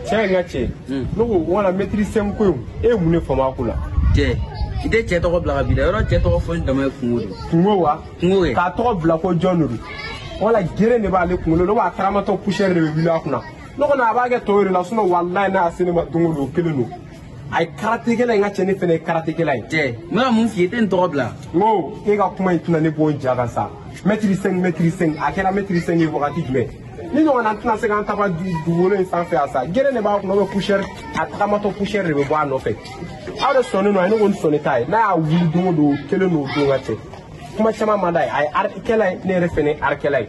Cɛ n ka cɛ ne ko wala mɛtiri 5 ko in e ye mun de faamu a ko la. Cɛ i tɛ cɛ tɔgɔ bila ka bi dɛ yɔrɔ cɛ tɔgɔ fɔ ni dama ye kungo de. Kungo wa. Kungo ye. K'a tɔgɔ bila ko jɔn de don wala gere de b'ale kunkolo la b'a taramatɔ poussière de bɛ wuli a kunna ne kɔni a b'a kɛ tɔw de la sinon walayi n'a se ne ma don o don o kelen don. A ye karatekɛla ye n ka cɛ ne fana ye karatekɛla ye. Cɛ n bɛna mun f'i ye i tɛ nin tɔgɔ bila. N ko e ka kuma in tɛna ne bɔ n ja kan sa mɛtiri 5 mɛtiri 5 a kɛra mɛtiri 5 ye wagati jumɛn ni ɲɔgɔnna tɛna se k'an taga dugukolo in sanfɛ yan sa gere de b'a kunna ou bien poussière a tagamatɔ poussière de bɛ bɔ a nɔfɛ aw de sɔnnen don a ye ne kɔni sɔnni t'a ye n'a y'a wuli don o don kelen don o don ka cɛ kuma caman man d'a ye a ye arikɛla ye ne yɛrɛ fana ye arikɛla ye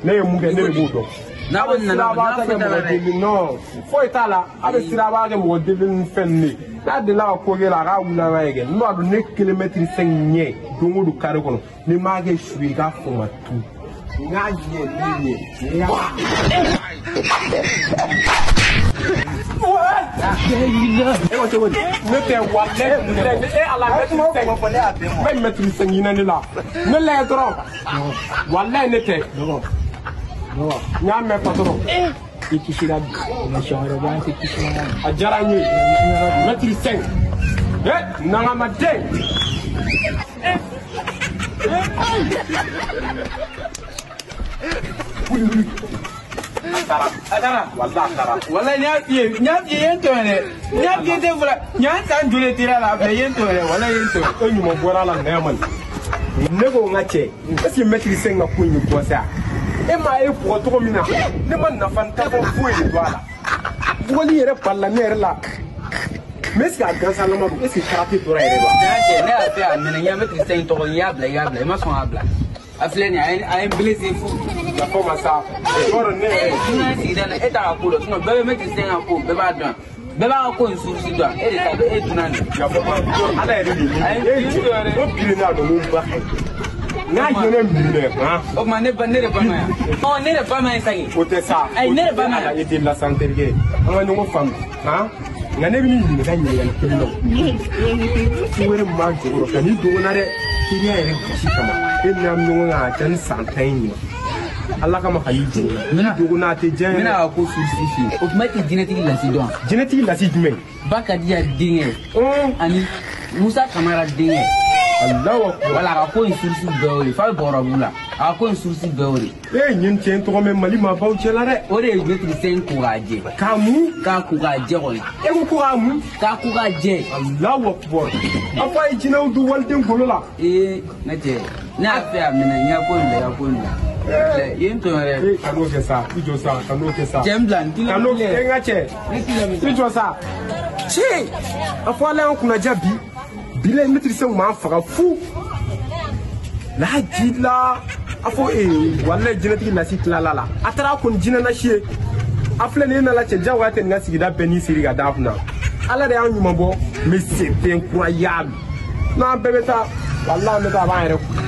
ne ye mun kɛ ne de b'o dɔn. N'a kɔni nana n'a foyi t'a la dɛ. Non foyi t'a la a bɛ sira a b'a kɛ mɔgɔ deli ni fɛn ninnu ye n'a delila ka ko kɛ la a k'a wuli an ka ye kɛ n b'a dɔn ne kelen mɛtiri 5 ɲɛ don o don kare kɔnɔ ni m'a kɛ su ye i k'a fɔ ma tu n k'a ɲɛ ne ɲɛ. E ko cogo di ne tɛ walayi e ala mɛtiri 5 n bɛ mɛtiri 5 ɲinɛ ne la ne lajɛ dɔrɔn walayi ne tɛ. N y'a mɛn patɔrɔn i kisira bi mɛ siɲɛ wɛrɛ b'an tɛ kisi ɲɔgɔn ma. A diyara n ye mɛtiri 5 nangamaden. Wuli wuli. A taara. A taara. Walayi a taara. Walayi n y'a f'i ye n y'a f'i ye i ye n tɔɲɔ dɛ n y'a f'i ye tɛ fɔlɔ n y'an san joli teriya la a filɛ i ye n tɔɲɔ dɛ walayi i ye n tɔɲɔ. E ɲuman bɔra a la nɛgɛ man ɲi. Ne ko n ka cɛ est ce que mɛtiri 5 ka ko in ye bɔsɛ ya. E ma e bugɔ cogo min na ne ma nafa n ta fɔ foyi de don a la bugɔli yɛrɛ balila ne yɛrɛ la mais est ce que a gansanlama don est ce que karate dɔrɔn yɛrɛ don. Cɛ ne y'a fɛ a minɛ n y'a mɛtiri 5 tɔgɔ n y'a bila i y'a bila i ma sɔn k'a bila a filɛ nin ye a ye n blessé fu. Yafa ma sa yɔrɔ ne yɛrɛ. Dunan sigida la e t'a ka ko dɔn sinon bɛɛ bɛ mɛtiri 5 ka ko bɛɛ b'a dɔn bɛɛ b'a ka ko in source dɔn e de ta dɔn e dunan de. Yafa ma ala yɛrɛ de ye ne jɔ o bi ne y'a dɔn ko n ba ka ɲi. N'a ye ne minɛ han. O tuma ne de ba ma yan. Ɔ ne de ba ma ye sagi. O tɛ sa. Ayi ne de ba ma yan. E tɛ lasan terikɛ an ka ɲɔgɔn faamu han nka ne bɛ n'i ɲininka ɲininkali kelen na o. Ko wɛrɛ min b'an jɔyɔrɔ ka n'i dogo n na dɛ teriya yɛrɛ gosi kama e n'an bɛ ɲɔgɔn kan a ca ni san 10 ye ɲinan ala kama ka n'i dogo n na. N'i dogo n na a tɛ diya n ye dɛ. N bɛna a ko source f'i ye o tuma e tɛ jinɛtigi lasi dɔn. Jinɛtigi lasi jumɛn. Bakadiya denkɛ. Ani Musa Kamara denkɛ. Allahu akbar. Wala a ka ko in source bɛɛ y'o de f'a bɛ bɔrɔbu la a ka ko in source bɛɛ y'o de. E nin cɛ in tɔgɔ mɛn Mali maabaw cɛ la dɛ. O de ye mɛtiri 5 ko k'a jɛ. K'a mun. K'a ko k'a jɛ kɔni. E ko k'a mun. K'a ko k'a jɛ. Allahu akbar. A fɔ a ye jinɛw don waliden golo la. Ee ne cɛ ne y'a fɛ a minɛ n y'a ko in bila i ka ko in bila. I ye n tɔɲɔ dɛ. Ee kan'o kɛ sa i jɔ sa kan'o kɛ sa. Cɛ n bila n t'i la. Kan'o kɛ n ka cɛ. Ne t'i la i jɔ sa. Cɛ a fɔ ala y'an kunnaja bi. Bilayi mɛtiri 5 m'an faga fu laji la a fɔ ee walayi jinɛtigi nasi tilala la a taara a kɔni jinɛ nasi ye a filɛ nin ye nana cɛ jagoya tɛ nin ka sigida bɛɛ n'i siri ka d'a kunna ala de y'an ɲuman bɔ mais c'est incroyable n'an bɛɛ bɛ taa walayi an bɛ taa a b'an yɛrɛ kun.